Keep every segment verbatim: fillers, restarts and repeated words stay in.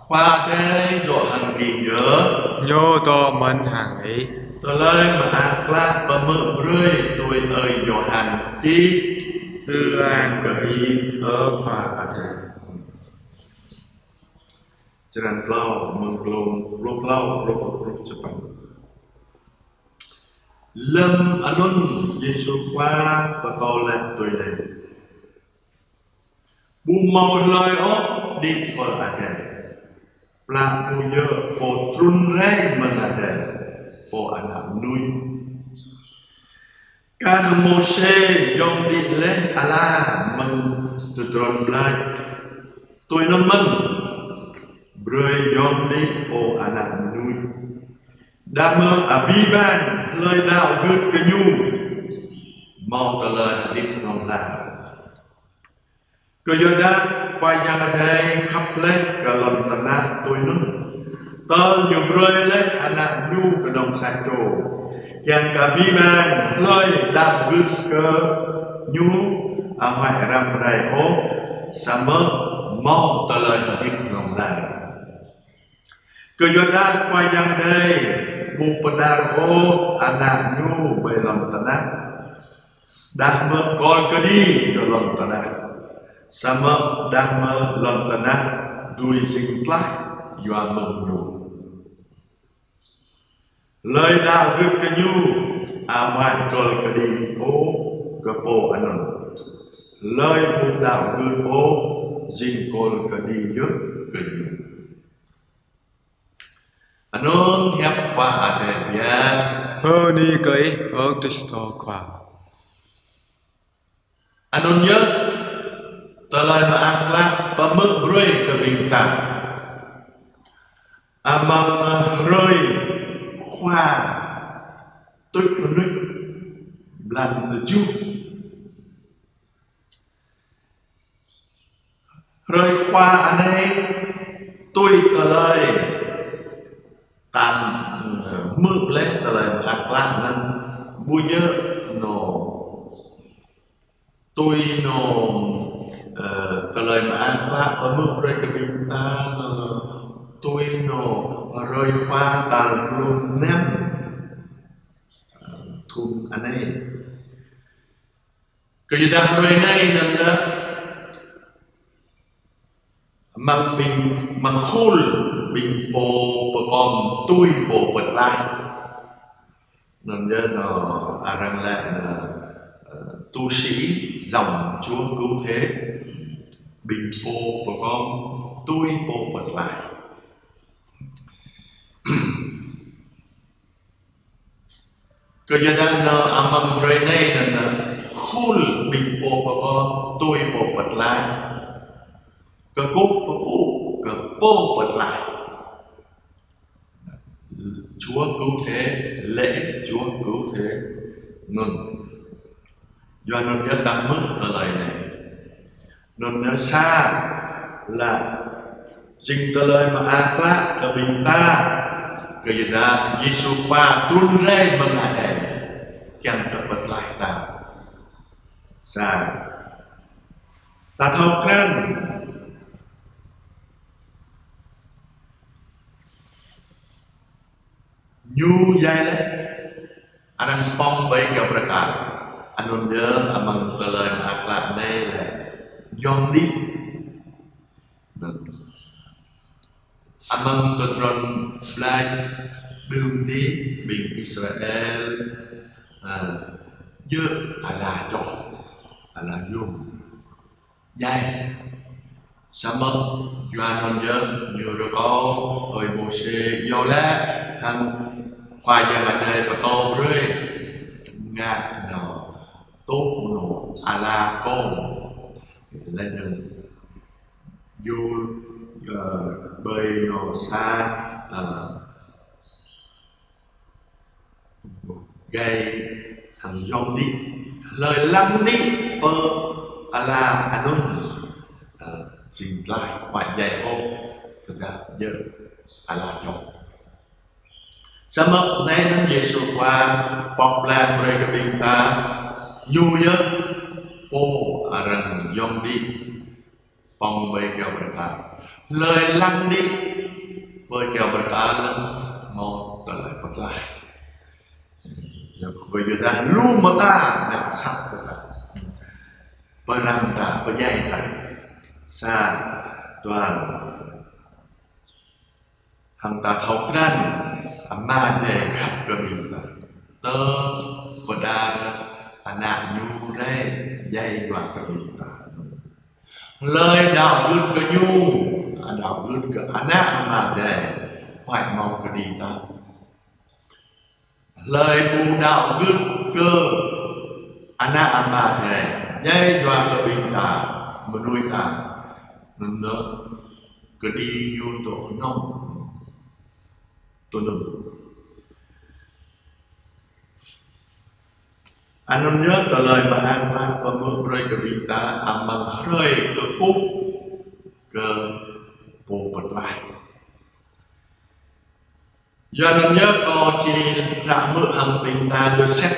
Khua Adai dŏ hăng gih yơh. Ñu dŏ mơ̆n hăng ih. Tơlơi Mơak Klă pơhmư̆ brơi tui ơi Yôhan čih. Ư-ang kơ Ih, ơ Khua Adai. Črăn klâo, mơ̆ng klông pluh klâo truh pluh sapăn. Lơ̆m anŭn Yêsu Khua pơtô laĭ tui anai: Ƀu hmâo hlơi ôh đĭ pơ Adai, plă pô yơh pô trŭn rai mơ̆ng Adai, pô Ană Mơnuih. Kar hăng Môseh yôm đĭ laih ala mơ̆ng tơdron blah, tui anŭn mơ̆n brơi yôm đĭ pô Ană Mơnuih. Đah mơ̆ abih bang hlơi đaŏ gưt kơ Ñu, hmâo tơlơi hơdip hlŏng lar. Kơyuadah Khua Yang Adai khăp laih kơ lŏn tơnah tui anŭn, tơl Ñu brơi laih Ană Ñu kơnơ̆ng sa čô, kiăng kơ abih bang hlơi đaŏ gưt kơ Ñu amai răm rai ôh, samơ̆ hmâo tơlơi hơdip hlŏng lar. Kơyuadah Khua Yang Adai ƀu pơđar ôh Ană Ñu ƀơi lŏn tơnah, đah mơ̆ kol kơđi kơ lŏn tơnah, samơ̆ đah mơ̆ lŏn tơnah dưi jing tlaih yua mơ̆ng Ñu. Hlơi đaŏ gưt kơ Ñu amai kol kơđi ôh kơ pô anŭn. Hlơi ƀu đaŏ gưt ôh jing kol kơđi yơh kơ ñu. Anŭn hiăp Khua Adai biă. Bơni kơ Ih, ơ Krist Khua. Anŭn yơh, Tơlơi Mơak Klă pơhmư̆ brơi kơ ƀing ta amăng hrơi Khua tuč rơnuč blan tơjuh. Hrơi Khua anai tui tơlơi tam, ơ, hmư̆ laih Tơlơi Mơak Klă anŭn, ƀu djơ̆ nô tui nô, ơ, Tơlơi Mơak Klă pơhmư̆ brơi kơ ƀing ta anŭn, tui nô hrơi Khua tal pluh năm, ơ, thŭn anai. Kơyuadah hrơi anai anŭn yơh, amăng ƀing, amăng khul ƀing pô pơkom tui pô pơtlaih. Anŭn yơh nô arăng laĭ nô, ơ, tu sĩ dòng Chúa Cứu Thế, ƀing pô pơkom tui pô pơtlaih. Kơyuadah nô amăng hrơi anai nô, nô khul ƀing pô pơkom tui pô pơtlaih kơkuh pơpŭ kơ pô pơtlaih. Chúa Cứu Thế, lễ Chúa Cứu Thế. Anŭn. Yua anŭn yơh ta hmư̆ tơlơi anai. Anŭn yơh sa laĭ jing Tơlơi Mơak Klă kơ ƀing ta, kơyuadah Yêsu Khua trŭn rai mơ̆ng adai kiăng kơ pơtlaih ta. Sa, ta thâo krăn Ñu djai laih, arăng pŏng ƀơi kơyâo bơrơkal. Anŭn yơh amăng Tơlơi Mơak Klă anai lĕ yŏng đĭ. Amăng tơdron blah đưm đĭ ƀing Israel, ơ, djơ̆ ala čŏh, ala yôm. Djai. Samơ̆ yua anŭn yơh ñu rơkâo ơi Môsê iâu laĭ hăng Khua Yang Adai pơtô brơi ngă nô tŭ nô ala kông. Laih anŭn yua, ơ, ƀơi nô sa, ơ, gai hăng yŏng đĭ, hlơi lăng đĭ pơ ala anŭn, ơ, jing tlaih, ƀu djai ôh, tơdah djơ̆ ala čŏh. Samơ̆ anai anŭn Yêsu Khua pŏk pơblang brơi kơ ƀing ta, Ñu yơh pô arăng yŏng đĭ pŏng ƀơi kơyâo bơrơkal. Hlơi lăng đĭ Pơ kơyâo bơrơkal hmâo tơlơi pơklaih. Yua kơ yua dah lu mơta ngă sat kơ ta. Pơrăm ta, pơdjai ta. Sa, dua, hăng ta thâo krăn Ama Adai khăp kơ ƀing ta. Tơl pơđar Ană Ñu rai djai yua kơ ƀing ta. Hlơi đaŏ gưt kơ Ñu, đaŏ gưt kơ Ană Ama Adai, huăi hmâo kơđi tah. Hlơi ƀu đaŏ gưt kơ Ană Ama Adai, djai yua kơ ƀing ta, mơnuih ta, anŭn yơh kơđi ñu dŏ nong. Tui anŭn. Anŭn yơh tơlơi mơak klă pơhmư̆ brơi kơ ƀing ta amăng hrơi kơkuh kơ Pô Pơklaih. Yua anŭn yơh kâo či ră hmư̆ hăng ƀing ta đơ sĕt.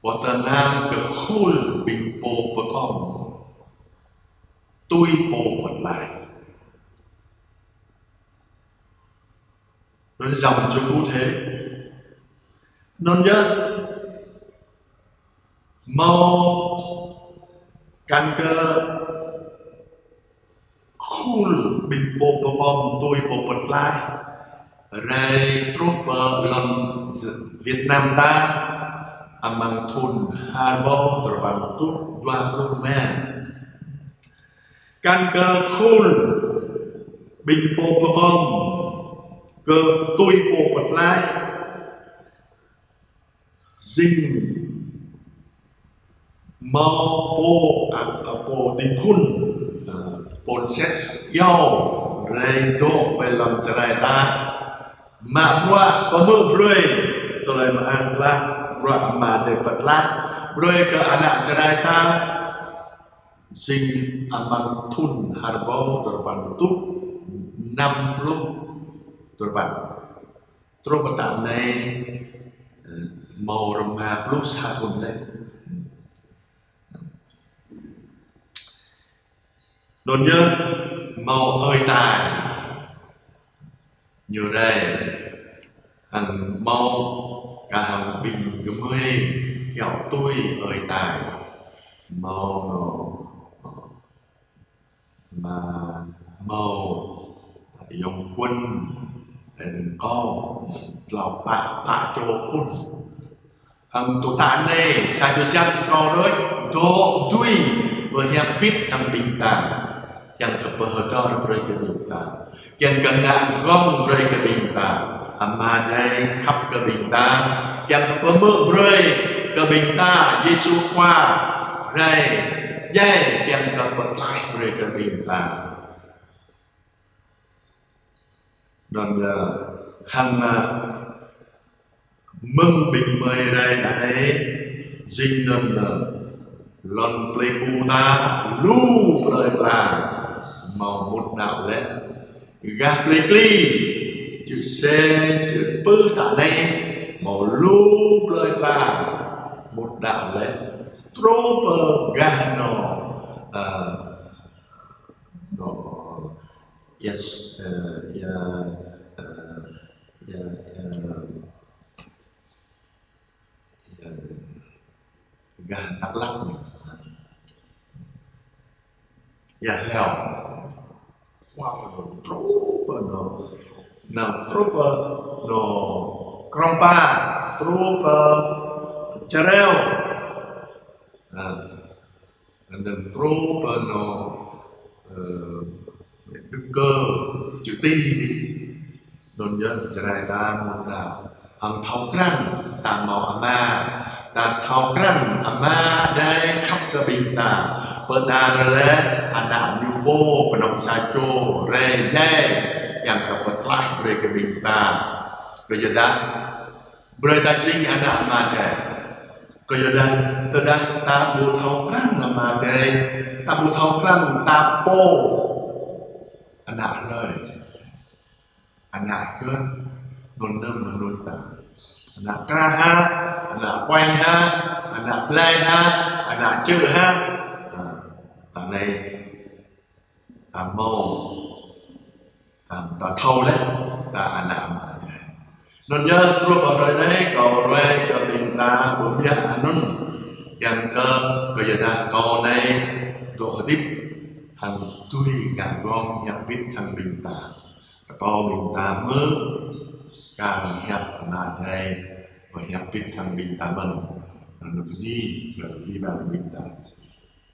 Pô tơnang kơ khul ƀing pô pơkom tui Pô Pơklaih. Anŭn giọng Chúa Cứu Thế. Anŭn yơh hmâo kăn kơ khul ƀing pô pơkom tui Pô Pơklaih rai truh pơ lŏn Việt Nam ta amăng thun ha rơbâo tơpăn rơtuh dua pluh rơma. Kăn kơ khul ƀing pô pơkom kơ tui Pô Pơklaih jing hmâo pô, a, a, pô ding phun, a, pô sĕt iâu rai dŏ ƀơi lŏn Jarai ta. Mă bruă pơhmư̆ brơi tơlơi mơak klă, bruă Ama Adai pơklaih brơi kơ ană Jarai ta. Jing amăng thun ha rơbâo tơpăn rơtuh năm pluh tơpăn. Truh pơ tơ̆ng anai, ơ, hmâo rơma pluh sa thun laih. Anŭn yơh hmâo ơi tai ñu rai, hăng hmâo kah hăng ƀing gơmơi iâu tui ơi tai. Hmâo, hmâo, hmâo yŏng ƀuăn, ơ, đơ̆ng kâo, tlâo pă, pă čô phun. Hăng tơ̆ tơ̆ng anai, sa čô čang kâo đôč, dŏ dưi pơhiăp bit hăng ƀing ta, kiăng kơ pơhơdơr brơi kơ ƀing ta, kiăng kơ ngă gơ̆ng brơi kơ ƀing ta, Ama Adai khăp kơ ƀing ta, kiăng kơ pơhmư̆ brơi kơ ƀing ta, Yêsu Khua rai djai kiăng kơ pơklaih brơi kơ ƀing ta. Anŭn, ơ, hăng, ơ, mơ̆ng ƀing gơmơi rai anai, jing anŭn, ơ, lŏn plei pŭ ta lu plơi pla hmâo mŭt đaŏ laih. Gah plei pli, čư̆ Sê, čư̆ Pưh ta anai, hmâo lu plơi pla mŭt đaŏ laih. Truh pơ gah anŏ, ơ, anŏ, ia, ơ, ia, ơ, ia, ơ, ia, gah Dak Lak anai. Ia Hleo. Wow, truh pơ anŏ, anŏ, truh pơ anŏ Krông Pa, truh pơ Čơreo. Anŭn, anŭn truh pơ anŏ, ơ, Đức Cơ, čư̆ Ti anai. Anŭn yơh Jarai ta mŭt đaŏ. Hăng thâo krăn ta hmâo Ama, ta thâo krăn Ama Adai khăp kơ ƀing ta. Pơđar laih Ană Ñu pô kơnơ̆ng sa čô rai djai kiăng kơ pơklaih brơi kơ ƀing ta. Kơ yua dah brơi ta jing ană Ama Adai. Kơ yua dah, tơdah ta ƀu thâo krăn Ama Adai, ta ƀu thâo krăn ta pô ană hlơi. Ană hơget, anŭn yơh mơnuih ta. Ană krah hă, ană kuañ hă, ană glai hă, ană čư̆ hă. Ơ, tơ̆ng anai ta hmâo ta, ta thâo laih, ta ană Ama Adai. Anŭn yơh truh pơ hrơi anai, kâo ruai kơ ƀing ta pơƀiă anŭn. Kiăng kơ, kơ yua dah kâo anai dŏ hơdip hăng tui ngă gơ̆ng hiăp pit hăng ƀing ta. Kâo ƀing ta mơ̆ kar hiăp Ama Adai, pơhiăp pit hăng ƀing ta mơ̆n. Anŭn bơni kơ ƀing ta.